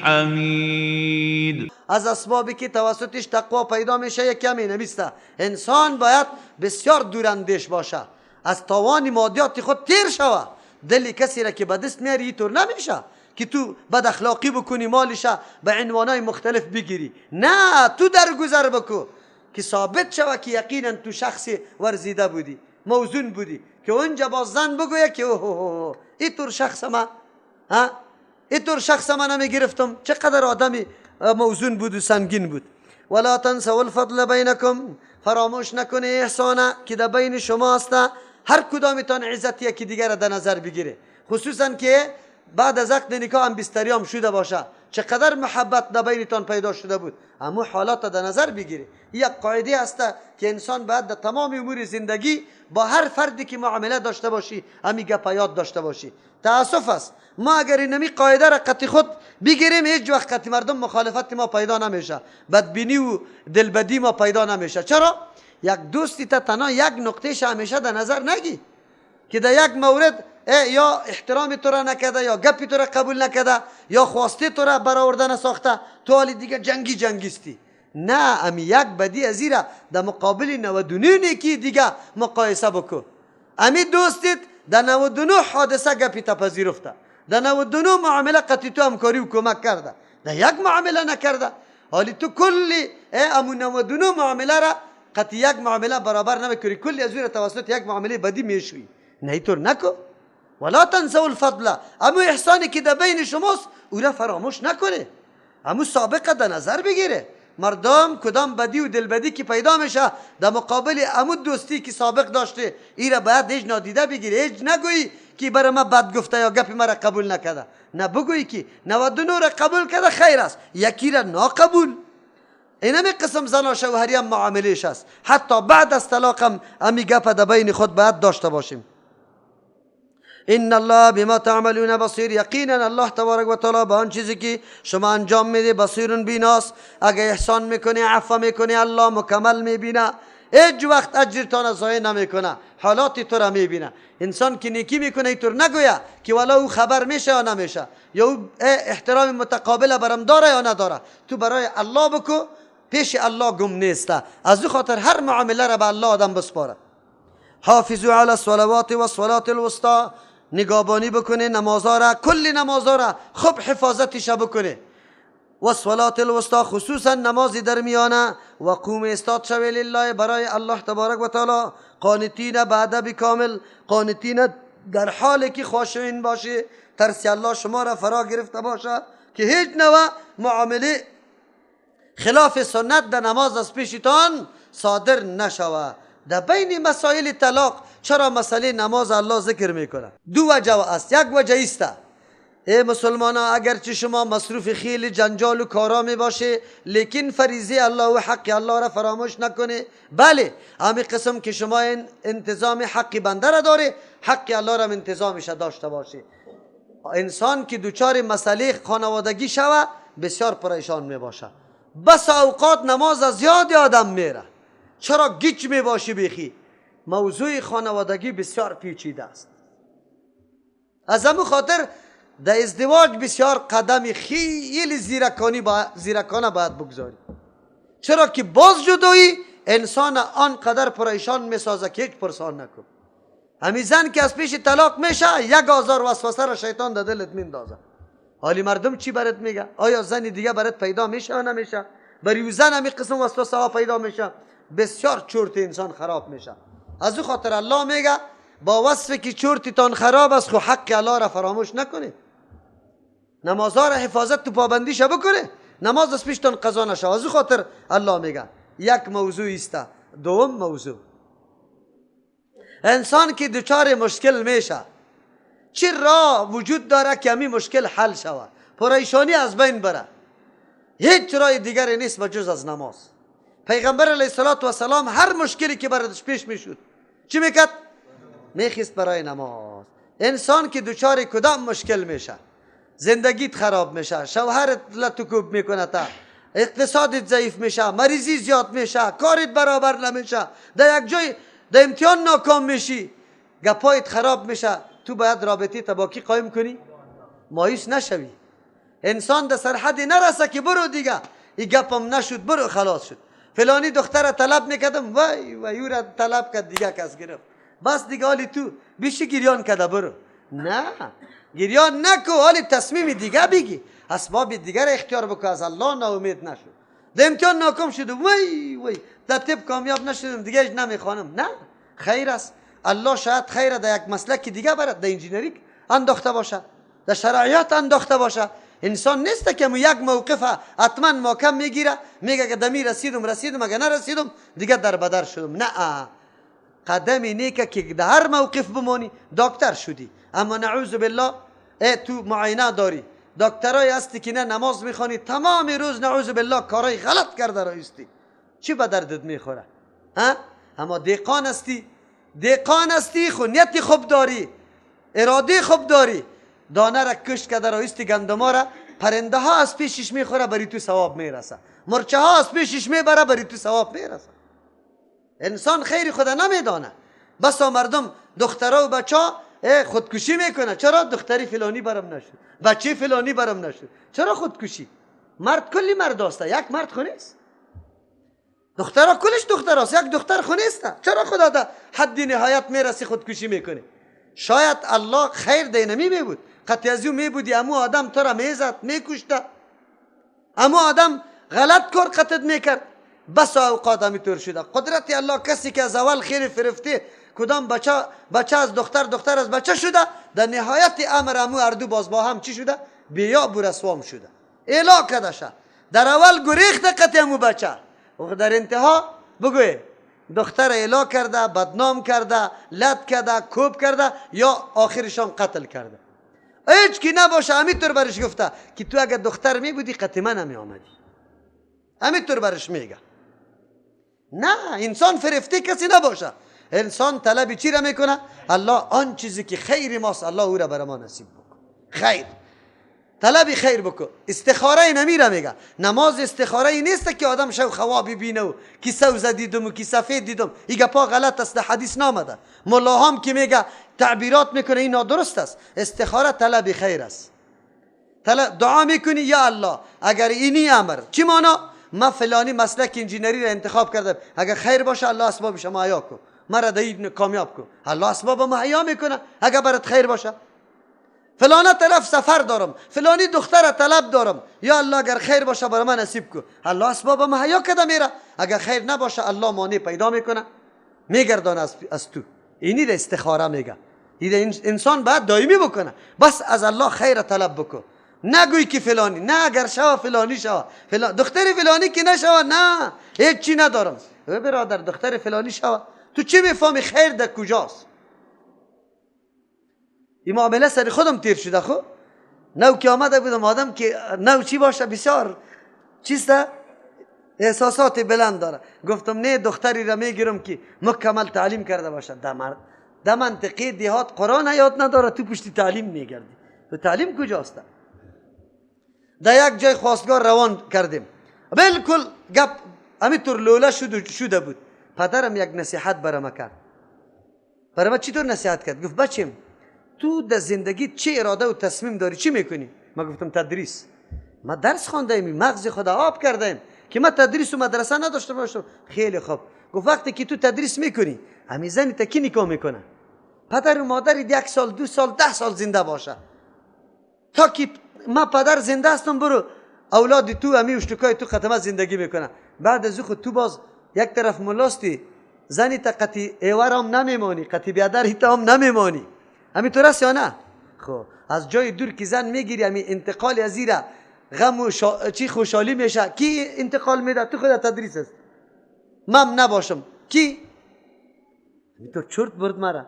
حمید. از اسبابی که توسطش تقوا پیدا میشه یکی هم اینمیسته، انسان باید بسیار دوراندیش باشه، از توان مادیات خود تیر شوه. دل کسی را که به دست میاری اینطور نمیشه که تو بد اخلاقی بکنی، مالش به عنوانای مختلف بگیری. نه، تو درگذر بکو که ثابت شوه که یقینا تو شخص ورزیده بودی، موزون بودی، که اونجا باز زن بگویه که اوه اینطور شخص ما، ها اینطور شخص ما نمیگرفتم، چقدر آدمی موزون بود و سنگین بود. ولا تنسوا الفضل بینکم، فراموش نکنه احسانه که در بین شما است. هر کدامتان عزت یکی دیگر را در نظر بگیره، خصوصا که بعد از عقد نکاح هم بستری هم شده باشه، چقدر محبت در بینتان پیدا شده بود، اما حالات در نظر بگیره. یک قاعده است که انسان باید در تمام امور زندگی با هر فردی که معامله داشته باشی همی گپ یاد داشته باشی. تاسف است ما اگر اینمی قاعده را قطع خود بگیریم هیچ وقت قطع مردم مخالفت ما پیدا نمیشه، بدبینی و دلبدی ما پیدا نمیشه. چرا؟ یک دوستی تا تنها یک نقطهش همیشه در نظر نگی که در یک مورد یا احترام تو را نکرده، یا گپی تو را قبول نکرده، یا خواسته تو را برآورده نساخته، تو حالی دیگه جنگی جنگیستی. نه، امی یک بدی از را در مقابل 99 نیکی دیگه مقایسه بکو. امی دوستیت در 99 حادثه گپی تا پذیرفته، در 99 معامله قطعی تو همکاری و کمک کرده، در یک معامله نکرده. حالی تو کلی امو 99 معامله را قطعی یک معامله برابر نمیکنی، کلی از توسط یک معامله بدی میشوی. نه، اینطور نکو. ولا تنسوا الفضل، امو احسانی که در بین شماست او را فراموش نکنه، امو سابقه در نظر بگیره. مردم کدام بدی و دلبدی که پیدا میشه در مقابل امو دوستی که سابق داشته، ای را باید هیچ نادیده بگیره. هیچ نگویی که برای ما بد گفته یا گپی مرا قبول نکرده. نه، بگویی که 99 را قبول کرده خیر است، یکی را ناقبول. اینمی قسم زن و شوهری هم معاملهش است. حتی بعد از طلاق هم امی گپ در بین خود باید داشته باشیم. ان الله بما تعملون بصیر، یقینا الله تبارک و تعالی به آن چیزی که شما انجام میده بصیر بیناست. اگه احسان میکنی، عفو میکنی، الله مکمل میبینه، هیچ وقت اجرتان ضایع نمیکنه، حالات تو را میبینه. انسان که نیکی میکنه اینطور نگویه که والا او خبر میشه یا نمیشه، یا او احترام متقابل برم داره یا نداره. تو برای الله بکو، پیش الله گم نیسته. از او خاطر هر معامله را به الله آدم بسپاره. حافظوا علی الصلوات و الصلاة الوسطی، نگابانی بکنه نمازا را، کل نمازا را خوب حفاظتش بکنه. و الصلاة الوسطی، خصوصا نماز درمیانه. و قوم استاد شوی لله، برای الله تبارک و تعالی، قانتین به ادب کامل، قانتین در حالی که خاشعین باشه، ترس الله شما را فرا گرفته باشه که هیچ نوع معامله خلاف سنت در نماز از پیشتان صادر نشوه. در بین مسائل طلاق چرا مسئله نماز الله ذکر میکنه؟ دو وجه است. یک وجه است ای مسلمان ها، اگرچه شما مصروف خیلی جنجال و کارا می باشه، لیکن فریضه الله و حق الله را فراموش نکنه. بله، همین قسم که شما انتظام حق بنده را داره، حق الله را انتظامش داشته باشه. انسان که دوچار مسئله خانوادگی شوه بسیار پریشان می باشه. بس اوقات نماز از یاد آدم میره. چرا گیج می باشی بیخی؟ موضوع خانوادگی بسیار پیچیده است. از همون خاطر در ازدواج بسیار قدم خیلی زیرکانه باید بگذاری. چرا که باز جدایی انسان آنقدر پریشان میسازه که هیچ پرسان نکن. همین زن که از پیش طلاق میشه 1000 وسوسه را شیطان در دلت میندازه. حالی مردم چی برات میگه؟ آیا زن دیگه برات پیدا میشه یا نمیشه؟ برای زن همین قسم وسوسه ها پیدا میشه، بسیار چرت انسان خراب میشه. از او خاطر الله میگه با وصف که چرتتان خراب است، خو حق الله را فراموش نکنه، نمازها را حفاظت تو پابندیش بکنه، نماز از پیشتان قضا نشه. از او خاطر الله میگه یک موضوع است. دوم موضوع، انسان که دچار مشکل میشه چه راه وجود داره که همین مشکل حل شود، پریشانی از بین بره؟ هیچ راه دیگری نیست به جز از نماز. پیغمبر علیه السلام هر مشکلی که برایش پیش میشد چی میکرد؟ میخیست برای نماز. انسان که دچار کدام مشکل میشه، زندگیت خراب میشه، شوهرت لطکوب میکنه، تا اقتصادت ضعیف میشه، مریضی زیاد میشه، کارت برابر نمیشه، در یک جای در امتحان ناکام میشی، گپایت خراب میشه، تو باید رابطه تا با کی قایم کنی؟ مایوس نشوی. انسان در سرحد نرسه که برو دیگه این گپم نشد، برو خلاص شد. فلانی دختر طلب میکردم، وای وای او را طلب کرد دیگه کس گرفت، بس دیگه حالی تو بیشی گریان کرده برو. نه، گریان نکو، حالی تصمیم دیگه بگی، اسباب دیگر اختیار بکو، از الله ناامید نشد. در امتحان ناکام شدم، وای وای در طب کامیاب نشدم دیگه نمیخوانم. نه، خیر است. الله شاید خیر در یک مسلک دیگه برد، در انجینری انداخته باشه، در شرعیات انداخته باشه. انسان نیست که یک موقف حتما محکم میگیره، میگه که دمی رسیدم رسیدم، اگه نرسیدم دیگه در بدر شدم. نه، قدم نیکه که در هر موقف بمانی. دکتر شدی اما نعوذ بالله ای تو معاینه داری، دکترای هستی که نه نماز میخوانی، تمام روز نعوذ بالله کارای غلط کرده رایستی، چی به دردت میخوره؟ ها؟ اما دیقان هستی، دیقان هستی، خو نیت خوب داری، اراده خوب داری، دانه را کشت کرده رایستی، گندما را پرنده ها از پیشش میخوره بری تو ثواب میرسه، مرچه ها از پیشش میبره بری تو ثواب میرسه. انسان خیر خدا نمیدانه. بسا مردم دخترها و بچه ها خودکشی میکنه. چرا دختری فلانی برم نشد، بچه فلانی برم نشد؟ چرا خودکشی؟ مرد کلی مرد است، یک مرد خو نیست. دخترها کلش دختراست، یک دختر خو نیست. چرا خدا در حد نهایت میرسی خودکشی میکنه؟ شاید الله خیر دینمی میبود، قطعی از او میبودی امو آدم تو را میزد میکشته، امو آدم غلط کار قطعت میکرد. بس اوقات همینطور شده. قدرت الله کسی که از اول خیر فرفته، کدام بچه، بچه از دختر، دختر از بچه شده، در نهایت امر امو اردو باز با هم چی شده؟ بیا برسوام شده، اعلا کرده شه. در اول گریخت قطع امو بچه و در انتها بگوی دختر اعلا کرده، بدنام کرده، لد کرده، کوب کرده، یا آخرشان قتل کرده. هیچ کی نباشه همینطور برش گفته که تو اگر دختر می بودی قطع من نمی آمدی، همینطور برش میگه. نه، انسان فرفته کسی نباشه. انسان طلب چی را میکنه؟ الله آن چیزی که خیر ماست الله او را برای ما نصیب بکن. خیر، طلب خیر بکن. استخاره نمیره میگه. نماز استخاره نیست که آدم شو خواب ببینه و کی سوز دیدم و کی سفید دیدم. این گپا غلط است، حدیث نامده. ملاهام که میگه تعبیرات میکنه این نادرست است. استخاره طلب خیر است. دعا میکنی یا الله اگر اینی امر، چی معنا؟ ما فلانی مسلک انجینری را انتخاب کردم، اگر خیر باشه الله اسبابش مهیا کن، مرا در کامیاب کن. الله اسباب مهیا میکنه اگر برات خیر باشه. فلانه طرف سفر دارم، فلانی دختر طلب دارم، یا الله اگر خیر باشه برای من نصیب کن. الله اسباب مهیا کرده میره. اگر خیر نباشه الله مانع پیدا میکنه، میگردانه از تو. اینی را استخاره میگه. این انسان باید دائمی بکنه، بس از الله خیر طلب بکن. نگوی که فلانی، نه اگر شوه فلانی شوه، دختر فلانی که نشوه، نه هیچ چی ندارم. برادر دختر فلانی شوه، تو چی میفهمی خیر در کجاست؟ این معامله سر خودم تیر شده. خب نو که آمده بودم آدم که نو چی باشه بسیار چیسته احساسات بلند داره. گفتم نه دختری را میگیرم که مکمل تعلیم کرده باشه. در منطقه دیهات قرآن یاد نداره، تو پشتی تعلیم میگردی. تو تعلیم کجاست؟ در یک جای خواستگار روان کردیم، بالکل گپ همینطور لوله شده بود. پدرم یک نصیحت برام کرد. برام چطور نصیحت کرد؟ گفت بچیم تو در زندگی چه اراده و تصمیم داری، چی میکنی؟ ما گفتم تدریس. ما درس خوانده ایم، مغز خود آب کرده ایم که ما تدریس و مدرسه نداشته باشم. خیلی خوب. گفت وقتی که تو تدریس میکنی همین زنی تا کی نکاح میکنه؟ پدر و مادر 1 سال 2 سال 10 سال زنده باشه، تا که ما پدر زنده هستم برو اولاد تو همی اشتکای تو ختمه زندگی میکنه. بعد از خود تو باز یک طرف ملاستی، زنی تا قطی ایوارم نمیمانی، قطی بیادر تا هم نمیمانی. همینطور است یا نه؟ خب از جای دور که زن میگیری همی انتقال از ایره غم و چی خوشحالی میشه. کی انتقال میده؟ تو خود تدریس است. مم نباشم کی؟ همینطور چرت برد مرا.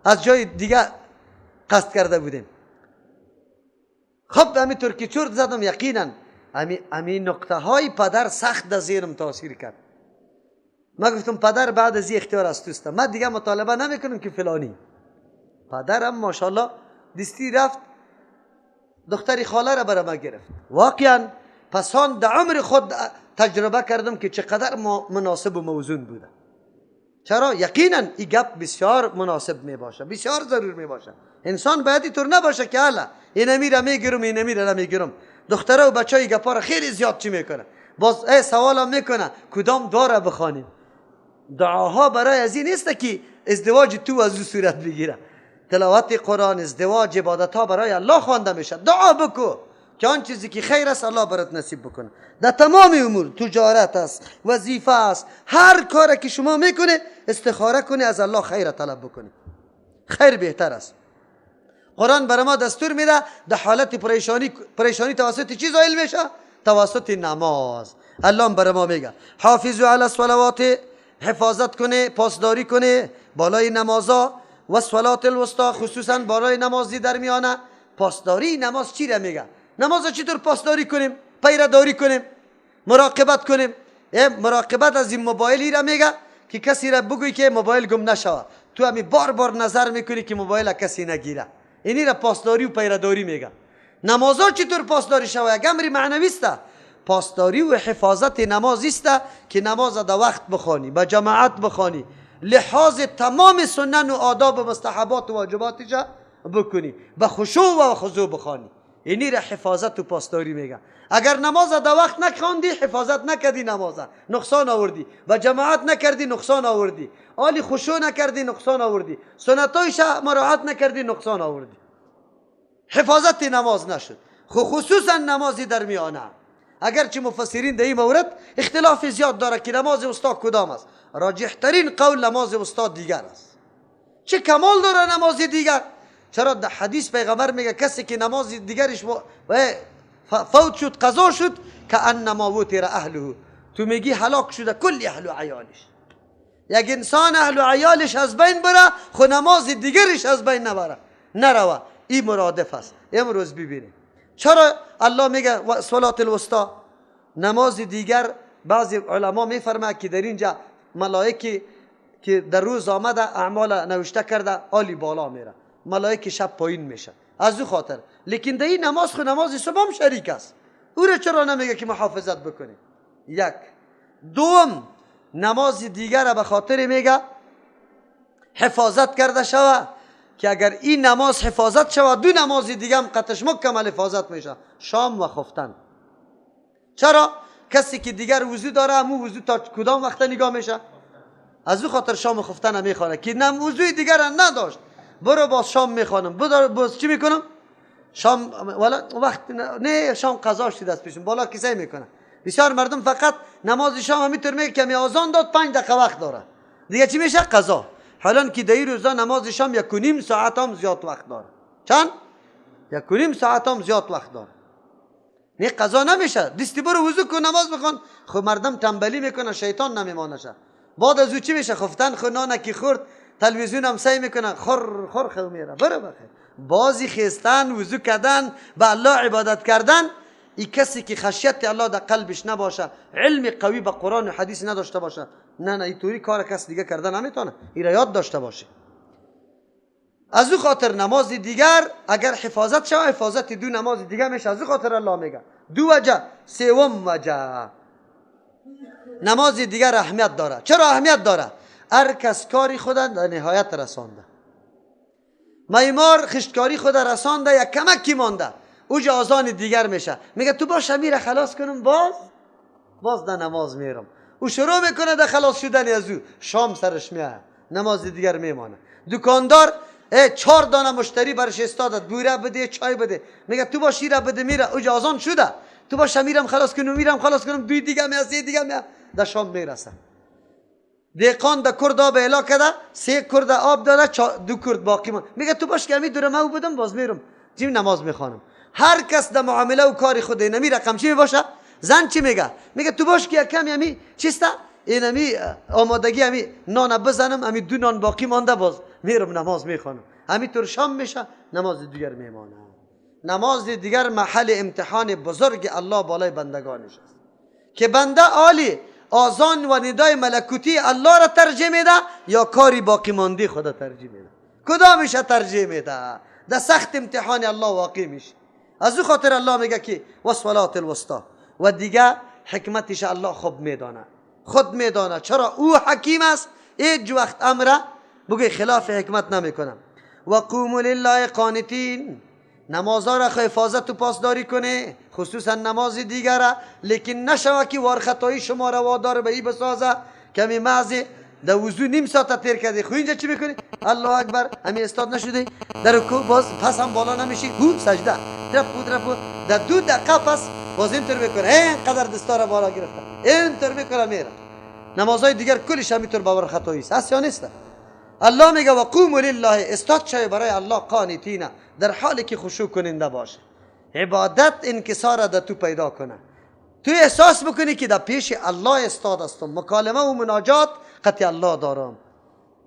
از جای دیگه قصد کرده بودیم. خب همینطور که چرت زدم یقینا امی نقطه های پدر سخت در ذهنم تاثیر کرد. ما گفتم پدر بعد از اختیار از توست، من دیگه مطالبه نمیکنم که فلانی. پدرم ماشاءالله دستی رفت دختری خاله را برای ما گرفت. واقعا پسان در عمر خود تجربه کردم که چقدر مناسب و موزون بوده. چرا؟ یقینا این گپ بسیار مناسب می باشه، بسیار ضرور می باشه. انسان باید اینطور نباشه که الا این امیره میگیرم این امیره نمیگیرم. دختره و بچه های گپا را خیلی زیاد چی میکنه. باز ای سوالم میکنه کدام دعا را بخوانیم. دعاها برای از این نیست که ازدواج تو از او صورت بگیره. تلاوت قرآن، ازدواج، عبادت ها برای الله خوانده میشه. دعا بکو که آن چیزی که خیر است الله برات نصیب بکنه. در تمام امور، تجارت است، وظیفه است، هر کاری که شما میکنه استخاره کنی، از الله خیر طلب بکنی. خیر بهتر است. قرآن برای ما دستور میده در حالت پریشانی توسط چی زایل میشه؟ توسط نماز. الله برای ما میگه حافظوا علی الصلوات، حفاظت کنه، پاسداری کنه بالای نمازا، و صلات الوسطی، خصوصا بالای نمازی در میانه. پاسداری نماز چی را میگه؟ نماز چطور پاسداری کنیم؟ پیرداری کنیم، مراقبت کنیم. مراقبت از این موبایلی را میگه که کسی را بگویی که موبایل گم نشوه، تو همی بار بار نظر میکنی که موبایل کسی نگیره. اینی را پاسداری و پیرداری میگه. نمازا چطور پاسداری شوه؟ یک امر معنوی است. پاسداری و حفاظت نماز است که نماز در وقت بخوانی، با جماعت بخوانی، لحاظ تمام سنن و آداب و مستحبات و واجباتش بکنی، به خشوع و خضوع بخوانی. اینی را حفاظت و پاسداری میگه. اگر نماز در وقت نخواندی، حفاظت نکردی، نماز نقصان آوردی، و جماعت نکردی نقصان آوردی، آلی خشوع نکردی نقصان آوردی، سنتایش مراعات نکردی نقصان آوردی، حفاظت نماز نشد. خصوصا نمازی در میانه. اگرچه مفسرین در این مورد اختلاف زیاد داره که نماز وسطا کدام است، راجح ترین قول نماز وسطا دیگر است. چه کمال داره نماز دیگر؟ چرا در حدیث پیغمبر میگه کسی که نماز دیگرش فوت شد، قضا شد، کانما وتر اهله، تو میگی هلاک شده کل اهل و عیالش. یک انسان اهل و عیالش از بین بره، خو نماز دیگرش از بین نبره نروه. این مرادف است. امروز ببینیم چرا الله میگه صلات الوسطا، نماز دیگر. بعضی علما میفرماید که در اینجا ملائکه که در روز آمده اعمال نوشته کرده عالی بالا میره، ملائکه شب پایین میشه از او خاطر. لیکن در این نماز خو نماز صبح هم شریک است، او را چرا نمیگه که محافظت بکنی؟ یک. دوم، نماز دیگر به خاطر میگه حفاظت کرده شوه که اگر این نماز حفاظت شود، دو نماز دیگه هم قطش مکمل حفاظت میشه، شام و خفتن. چرا؟ کسی که دیگر وضو داره همون وضو تا کدام وقت نگاه میشه؟ از او خاطر شام و خفتن هم میخوانه که نم وضوی دیگر نداشت، برو باز شام میخوانم، باز چی میکنم؟ شام ولا وقت نه، شام قضا شده دست پیشم بالا کسی میکنه. بسیار مردم فقط نماز شام همینطور میگه که می آذان داد 5 دقیقه وقت داره، دیگه چی میشه؟ قضا. حالا که در روزا نماز شام 1.5 ساعت هم زیاد وقت داره. چند؟ 1.5 ساعت هم زیاد وقت داره. نه قضا نمیشه، دستی برو وضو کن نماز بخوان. خب مردم تنبلی میکنه، شیطان نمیمانشه. بعد از او چی میشه؟ خفتن، خو نانه که خورد، تلویزیون هم سعی میکنه، خور خور خو میره، برو بخیر. بازی خیستن، وضو کردن، به الله عبادت کردن. ای کسی که خشیت الله در قلبش نباشه، علم قوی به قرآن و حدیث نداشته باشه، نه نه اینطوری کار کس دیگه کرده نمیتونه. این را یاد داشته باشه. از او خاطر نماز دیگر اگر حفاظت شود، حفاظت دو نماز دیگه میشه. از او خاطر الله میگه دو وجه. سوم وجه، نماز دیگر اهمیت داره. چرا اهمیت داره؟ هر کس کاری خود در نهایت رسانده. معمار خشتکاری خود رسانده، یک کمکی مانده، اوج آذان دیگر میشه، میگه تو باش میره خلاص کنم، باز در نماز میرم. او شروع میکنه در خلاص شدن از او، شام سرش میاد، نماز دیگر میمانه. دکاندار 4 دانه مشتری برش استادت، بوره بده، چای بده، میگه تو باش شیره بده، میره اوج آذان شده، تو باش میرم خلاص کنم، میرم خلاص کنم، دوی دیگه میاد، سه دیگه میاد، در شام میرسه. دهقان در کرد آب اعلا کرده، 3 کرد آب داده، 2 کرد باقی مانده. میگه تو باش که می دورم او بدم، باز میرم جیم نماز میخوانم. هر کس در معامله و کار خود اینمی رقم چی میباشه؟ زن چی میگه؟ میگه تو باش که کمی همی چیسته؟ اینمی آمادگی همی نان بزنم، همی 2 نان باقی مانده، باز میرم نماز میخوانم. همی طور شام میشه، نماز دیگر میمانه. نماز دیگر محل امتحان بزرگ الله بالای بندگانش است که بنده عالی آذان و ندای ملکوتی الله را ترجیح میده یا کاری باقی مانده خدا ترجیح میده؟ کدامش ترجیح میده؟ در سخت امتحان الله واقع میشه. از او خاطر الله میگه که و صلات الوسطی. و دیگه حکمتش الله خوب میدانه، خود میدانه. چرا؟ او حکیم است، هیچ وقت امره بگه خلاف حکمت نمیکنه. و قوموا لله قانتین. نمازها را حفاظت و پاسداری کنه، خصوصا نماز دیگره، لیکن نشوه که وارخطایی شما را وادار به ای بسازه. کمی معزی در وضو نیم ساعت تیر کردی، خو اینجا چی میکنی؟ الله اکبر، همی استاد نشدی در رکوع، باز پس هم بالا نمیشی، هو سجده ترپو ترپو، در 2 دقیقه پس باز اینطور میکنه، اینقدر دستا را بالا گرفته اینطور میکنه میره. نمازهای دیگر کلش همینطور باور خطایی است، هست یا نیست؟ الله میگه و قوموا لله، استاد شوی برای الله، قانتین، در حالی که خشوع کننده باشه. عبادت انکسار در تو پیدا کنه، تو احساس بکنی که در پیش الله استاد هستم، مکالمه و مناجات قطع الله دارم.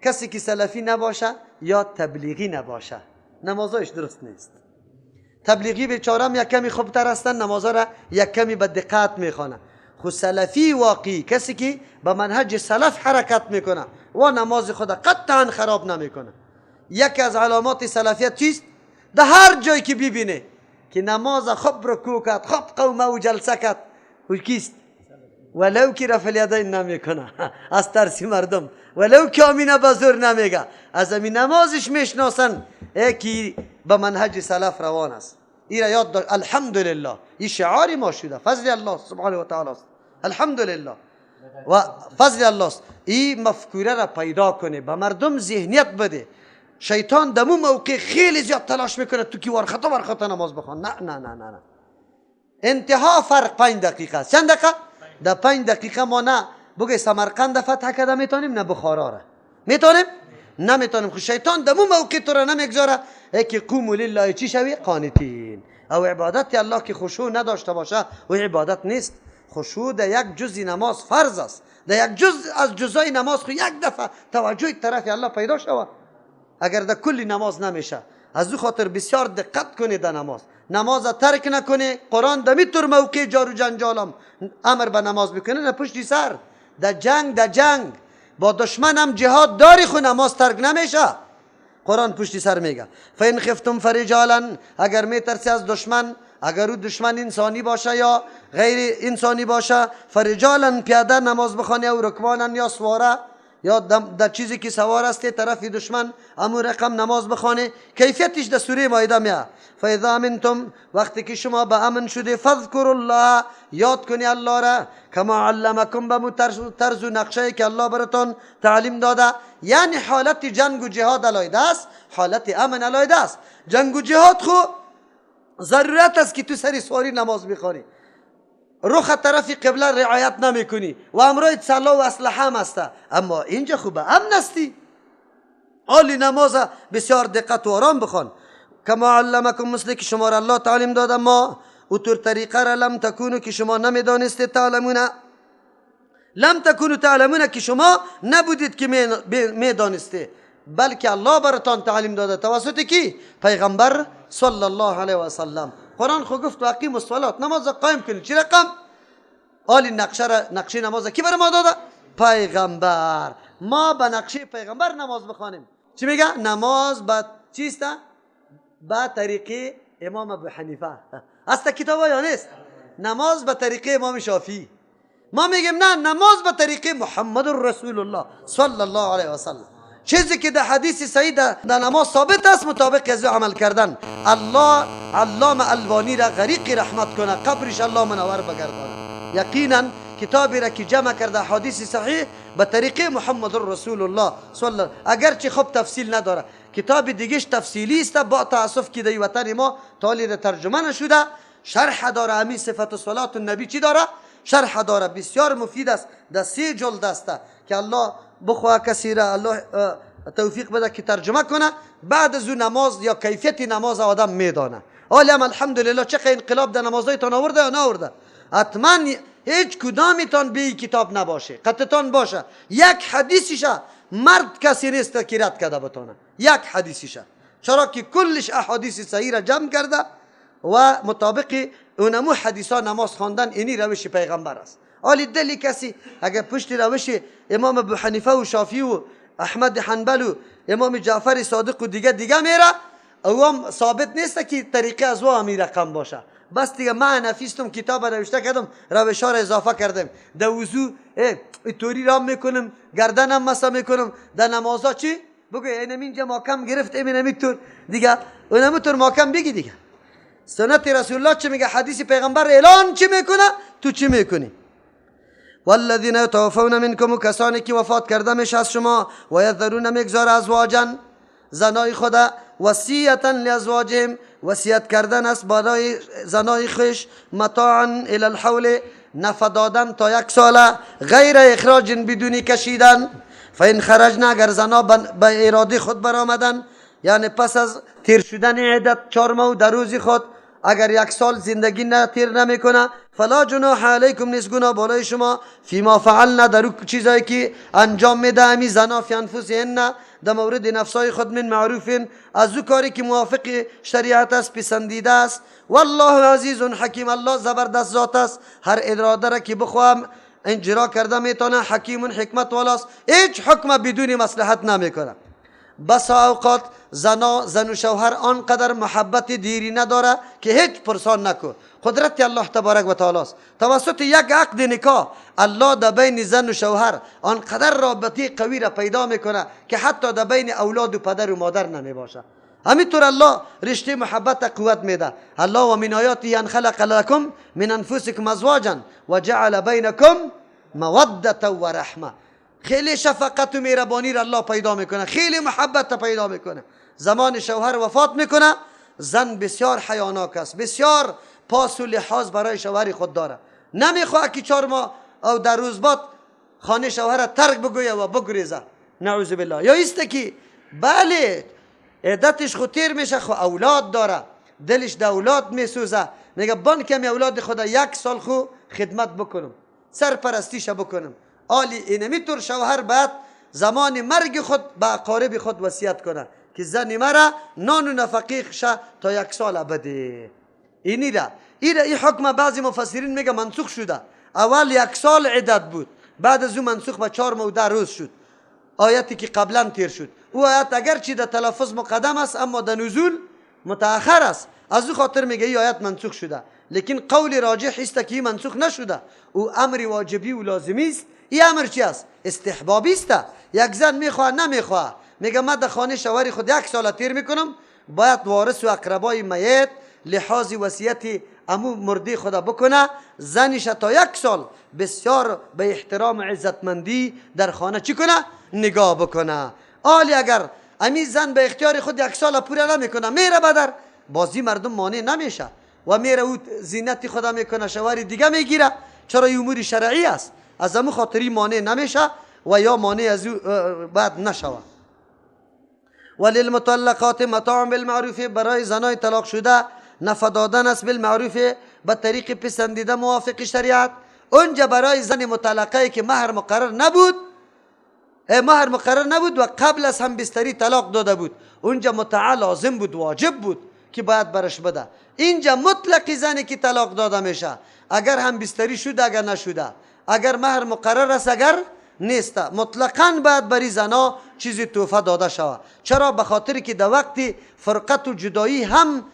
کسی که سلفی نباشه یا تبلیغی نباشه نمازایش درست نیست. تبلیغی بیچارم یک کمی خوبتر هستن، نمازا را یک کمی به دقت میخوانه. خو سلفی واقعی، کسی که به منهج سلف حرکت میکنه و نماز خود قطعا خراب نمیکنه. یکی از علامات سلفیت چیست؟ در هر جایی که ببینه که نماز خوب رکوع کرد، خوب قومه و جلسه کرد، او کیست؟ ولو که رفع الیدین نمیکنه از ترسی مردم، ولو که آمینه به زور نمیگه، از همین نمازش میشناسن که به منهج سلف روان است. این را یاد دار. الحمدلله این شعار ما شده، فضل الله سبحانه و تعالی است، الحمدلله و فضل الله است. این مفکوره را پیدا کنه، به مردم ذهنیت بده. شیطان دمو موقع خیلی زیاد تلاش میکنه تو کی ورخطا ورخطا نماز بخوان. نه نه نه نه نه، انتها فرق 5 دقیقه است. چند دقیقه؟ در 5 دقیقه ما نه بگه سمرقند فتح کرده میتونیم، نه بخارا را میتونیم، نمیتونیم. خو شیطان دمو موقع تو را نمیگذاره که قوموا لله چی شوی؟ قانتین. او عبادت الله که خشوع نداشته باشه او عبادت نیست. خشوع در یک جزء نماز فرض است، در یک جز از جزای نماز خو یک دفعه توجه طرف الله پیدا شود، اگر در کلی نماز نمیشه. از او خاطر بسیار دقت کنید در نماز، نماز ترک نکنه. قرآن دمی طور موقع جار و جنجالم امر به نماز میکنه، نه پشتی سر. در جنگ، در جنگ با دشمن هم جهاد داری، خو نماز ترک نمیشه. قرآن پشتی سر میگه فإن خفتم فرجالا، اگر میترسی از دشمن، اگر او دشمن انسانی باشه یا غیر انسانی باشه، فرجالا، پیاده نماز بخوانی، او رکبانا، یا سواره یا در چیزی که سوار است طرف دشمن، امو رقم نماز بخوانه. کیفیتش در سوره مائده میاد. فاذا امنتم، وقتی که شما به امن شده، فاذکروا الله، یاد کنی الله را، کما علمکم، به طرز و نقشه که الله براتون تعلیم داده. یعنی حالت جنگ و جهاد علیحده است، حالت امن علیحده است. جنگ و جهاد خو ضرورت است که تو سری سواری نماز بخوانی، رخ طرف قبله رعایت نمیکنی و امرای سلاح و اسلحه هم است. اما اینجا خوب امن استی، حالی نماز بسیار دقت و آرام بخوان. کما علمکم، مثل که شما را الله تعلیم داده، ما او طور طریقه را، لم تکونوا، که شما نمیدانستید، تعلمون، لم تکونوا تعلمون، که شما نبودید که میدانسته، بلکه الله براتان تعلیم داده. توسط کی؟ پیغمبر صلی الله علیه و سلم. قرآن خو گفت واقیموا الصلاة، نماز قایم کنید. چی رقم؟ آلی نقشه را، نقشه نماز کی برای ما داده؟ پیغمبر. ما به نقشه پیغمبر نماز بخوانیم. چی میگه؟ نماز به چیست؟ به طریقه امام ابو حنیفه است کتاب یا نیست؟ نماز به طریقه امام شافعی. ما میگیم نه، نماز به طریقه محمد رسول الله صلی الله علیه و سلم. چیزی که در حدیث صحیح در نماز ثابت است، مطابق از عمل کردن. الله علامه البانی را غریق رحمت کنه، قبرش الله منور بگردانه. یقینا کتابی را که جمع کرده حدیث صحیح به طریقه محمد رسول الله صلی الله، اگرچه خب تفصیل نداره، کتاب دیگهش تفصیلی است. با تاسف که در وطن ما تالی ترجمه نشده. شرح داره، امی صفت صلات النبی چی داره؟ شرح داره، بسیار مفید است، در سه جلد است که الله بخواه کسی را الله توفیق بده که ترجمه کنه. بعد از نماز یا کیفیت نماز آدم میدانه. حالا هم الحمدلله چه انقلاب در نمازهایتان آورده یا نآورده؟ حتما هیچ کدامیتان بی کتاب نباشه، قطتان باشه. یک حدیثش مرد کسی نیست که رد کرده بتانه یک حدیثش، چرا که کلش احادیث صحیح را جمع کرده و مطابق اونمو حدیثا نماز خواندن، اینی روش پیغمبر است. حالی دلی کسی اگر پشت روش امام ابو حنیفه و شافعی و احمد حنبل و امام جعفر صادق و دیگه دیگه میره، او هم ثابت نیست که طریقه از او همی رقم باشه. بس دیگه من نفیستم، کتاب نوشته کردم، روش ها را اضافه کردم. در وضو توری رام میکنم، گردنم مسح میکنم. در نمازا چی بگو؟ اینم اینجا ماکم گرفت، اینم طور دیگه، اونم طور ماکم بگی دیگه. سنت رسول الله چی میگه؟ حدیث پیغمبر اعلان چی میکنه؟ تو چی میکنی؟ والذین یتوفون منکم، کسانی که وفات کرده میشه از شما، و یذرون میگذاره ازواجا، زنای خدا، وصیتا لازواجهم، وصیت کردن است برای زنای خویش، متاعا الی الحول، نفع دادن تا یک ساله، غیر اخراج بدونی کشیدن. فین خرجنا، اگر زنا به اراده خود برآمدن، یعنی پس از تیر شدن عدت 4 ماه در روز خود، اگر یک سال زندگی نه تیر نمیکنه، فلا جناح علیکم، نیست گناه بالای شما، فیما فعلنا، در چیزایی که انجام میده امی زنا، فی انفسهن، در مورد نفسای خود، من معروف، از او کاری که موافق شریعت است، پسندیده است. والله عزیز حکیم، الله زبردست ذات است، هر اراده را که بخوام اجرا کرده میتونه، حکیم حکمت والاست، هیچ حکم بدون مصلحت نمیکنه. بس اوقات زنا زن و شوهر آنقدر محبت دیری نداره که هیچ پرسان نکو. قدرت الله تبارک و تعالی است. توسط یک عقد نکاح الله در بین زن و شوهر آنقدر رابطه قوی را پیدا میکنه که حتی در بین اولاد و پدر و مادر نمی باشه. همینطور الله رشته محبت قوت میده. الله و من آیاته ان خلق لکم من انفسکم ازواجا و جعل بینکم موده و رحمه. خیلی شفقت و مهربانی را الله پیدا میکنه، خیلی محبت پیدا میکنه. زمان شوهر وفات میکنه، زن بسیار حیاناک است، بسیار پاس و لحاظ برای شوهر خود داره، نمیخواه که 4 ماه او در روز بعد خانه شوهر ترک بگویه و بگریزه، نعوذ بالله. یا ایست که بله عدتش خود تیر میشه، خو اولاد داره، دلش در اولاد میسوزه، میگه بان کمی اولاد خدا 1 سال خو خدمت بکنم، سرپرستیش بکنم. آلی اینمی طور شوهر بعد زمان مرگ خود به اقارب خود وصیت کنه که زن مرا نان و نفقه شه تا 1 سال بده. اینی را این حکم بعضی مفسرین میگه منسوخ شده. اول 1 سال عدت بود، بعد از او منسوخ به 4 ماه و 10 روز شد، آیتی که قبلا تیر شد. او آیت اگرچه در تلفظ مقدم است اما در نزول متأخر است، از او خاطر میگه این آیت منسوخ شده. لیکن قول راجح است که منسوخ نشده، او امر واجبی و لازمی است. این امر چی است؟ استحبابی است. یک زن میخواه نمیخواه، میگه من در خانه شوهر خود 1 سال تیر میکنم، باید وارث و اقربای میت لحاظ وصیت امو مرده خدا بکنه، زنش تا 1 سال بسیار به احترام و عزتمندی در خانه چی کنه؟ نگاه بکنه. آلی اگر امی زن به اختیار خود 1 سال پوره نمیکنه، میره بدر بازی مردم مانع نمیشه و میره او زینت خدا میکنه، شوهر دیگه میگیره. چرا؟ این امور شرعی است، از امو خاطری مانع نمیشه و یا مانع از او بعد نشوه. وللمطلقات متاع بالمعروف، برای زنای طلاق شده نفع دادن است بالمعروف، به طریق پسندیده موافق شریعت. اونجا برای زن مطلقه که مهر مقرر نبود، مهر مقرر نبود و قبل از هم بستری طلاق داده بود، اونجا متعه لازم بود، واجب بود که باید برش بده. اینجا مطلق زنی که طلاق داده میشه، اگر هم بستری شده اگر نشده، اگر مهر مقرر است اگر نیست، مطلقاً باید بری زنا چیزی تحفه داده شود. چرا؟ به خاطر که در وقت فرقت و جدایی هم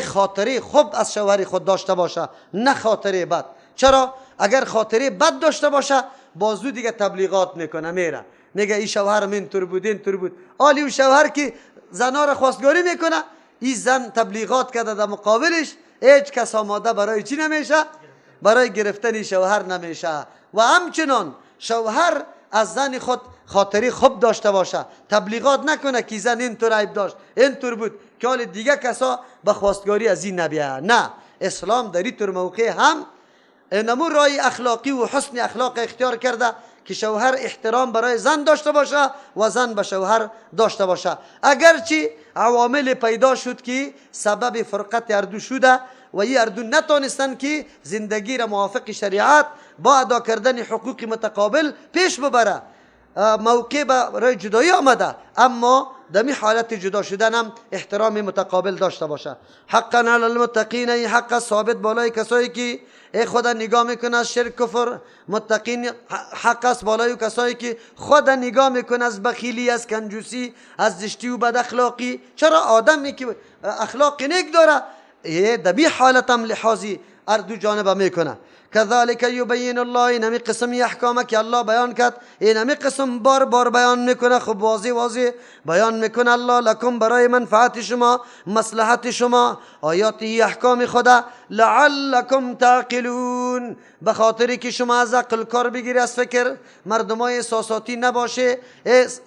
خاطره خوب از شوهر خود داشته باشه، نه خاطره بد. چرا؟ اگر خاطره بد داشته باشه بازو دیگه تبلیغات میکنه، میره میگه این شوهر من تر بود این تر بود. آلی او شوهر که زنا را خواستگاری میکنه، این زن تبلیغات کرده در مقابلش، هیچ کس آماده برای چی نمیشه؟ برای گرفتن شوهر نمیشه. و همچنان شوهر از زن خود خاطری خوب داشته باشه، تبلیغات نکنه که زن اینطور عیب داشت اینطور بود که حال دیگه کسا به خواستگاری از این نبیه. نه، اسلام در این موقع هم نمو رای اخلاقی و حسن اخلاق اختیار کرده که شوهر احترام برای زن داشته باشه و زن به شوهر داشته باشه. اگرچه عوامل پیدا شد که سبب فرقت اردو شده و این اردو نتانستن که زندگی را موافق شریعت با ادا کردن حقوق متقابل پیش ببره، موقع برای جدایی آمده، اما دمی حالت جدا شدن هم احترام متقابل داشته باشه. حقا علی المتقین، این حق ثابت بالای کسایی که ای خدا نگاه میکنه از شرک کفر. متقین حق است بالای کسایی که خدا نگاه میکنه از بخیلی، از کنجوسی، از زشتی و بد اخلاقی. چرا؟ آدمی که اخلاق نیک داره دمی حالت هم لحاظی اردو جانب میکنه. كذلك يبين الله، این همی قسم احکامه که الله بیان کرد، این همی قسم بار بار بیان میکنه. خب واضح واضح بیان میکنه الله لکم، برای منفعت شما، مصلحت شما، آیات احکام خدا، لعلکم تعقلون، به خاطری که شما از عقل کار بگیری، از فکر مردمای احساساتی نباشه،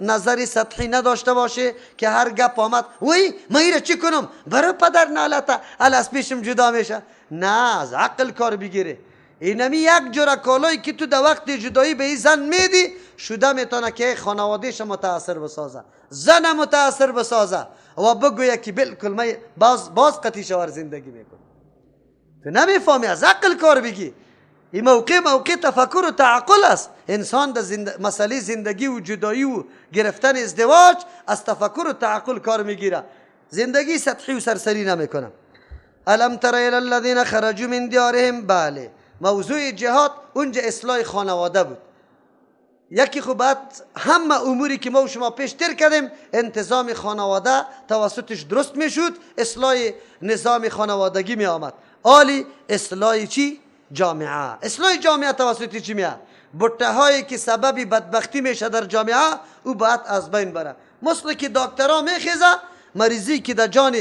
نظری سطحی نداشته باشه که هر گپ آمد وی ما ایره چی کنم، برای پدر نالته از پیشم جدا میشه. نه، از عقل کار بگیره. اینمی یک جوره کالایی که تو در وقت جدایی به این زن میدی، شده میتونه که خانوادهش متاثر بسازه، زن متاثر بسازه و بگویه که بالکل من باز قطعی شوهر زندگی میکنم. تو نمیفهمی، از عقل کار بگی. این موقع تفکر و تعقل است. انسان در مسئله زندگی و جدایی و گرفتن ازدواج از تفکر و تعقل کار میگیره، زندگی سطحی و سرسری نمیکنه. الم تر الی الذین خرجوا من دیارهم. بله، موضوع جهاد اونجا اصلاح خانواده بود. یکی خب بعد همه اموری که ما و شما پیشتر کردیم، انتظام خانواده توسطش درست میشد، اصلاح نظام خانوادگی می آمد. آلی اصلاح چی؟ جامعه. اصلاح جامعه توسط چی میاد؟ بطه هایی که سبب بدبختی میشه در جامعه، او باید از بین بره. مثل که دکترها میخیزه، مریضی که در جان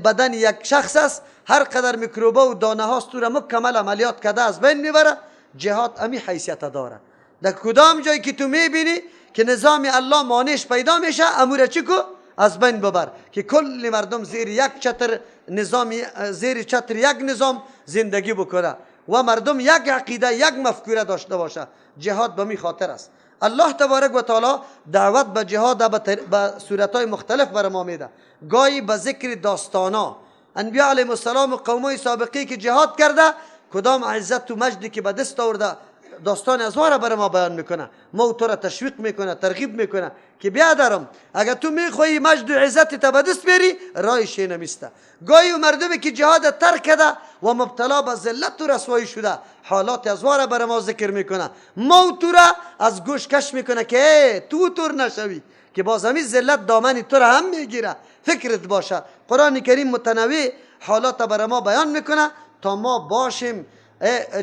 بدن یک شخص است، هر قدر میکروبا و دانه هاست تو را مکمل عملیات کرده از بین میبره. جهاد امی حیثیت داره. در کدام جایی که تو میبینی که نظام الله مانعش پیدا میشه، امور چی کو؟ از بین ببر، که کل مردم زیر یک چتر نظام، زیر چتر یک نظام زندگی بکنه و مردم یک عقیده، یک مفکوره داشته باشه. جهاد به می خاطر است. الله تبارک و تعالی دعوت به جهاد به صورتهای مختلف بر ما میده. گاهی به ذکر داستانا انبیاء علیهم السلام و قومای سابقی که جهاد کرده، کدام عزت و مجدی که به دست آورده، داستان از را بر ما بیان میکنه، ما تو را تشویق میکنه، ترغیب میکنه که بیادرم اگر تو میخوایی مجد و عزت تا به دست بیاری، رایش نمیسته. گاهی مردمی که جهاد ترک کرده و مبتلا به ذلت و رسوایی شده، حالات از را بر ما ذکر میکنه، ما تو را از گوش کش میکنه که تو تور نشوی، که باز همین ذلت دامن تو را هم میگیره. فکرت باشه. قرآن کریم متنوع حالات بر ما بیان میکنه تا ما باشیم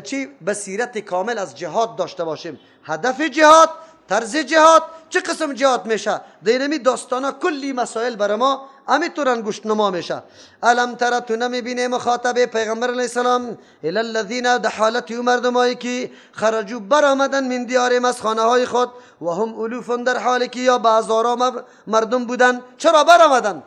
چی؟ بصیرت کامل از جهاد داشته باشیم. هدف جهاد، طرز جهاد، چه قسم جهاد میشه، دینمی داستانا کلی مسائل بر ما همینطور انگشت نما میشه. الم تر، تو نمیبینی مخاطب پیغمبر علیه السلام، الی الذین، در حالت او مردمایی که خرجوا برآمدن، من دیارهم، از خانه های خود، و هم الوف، در حالی که یا به هزارا مردم بودن. چرا برآمدن؟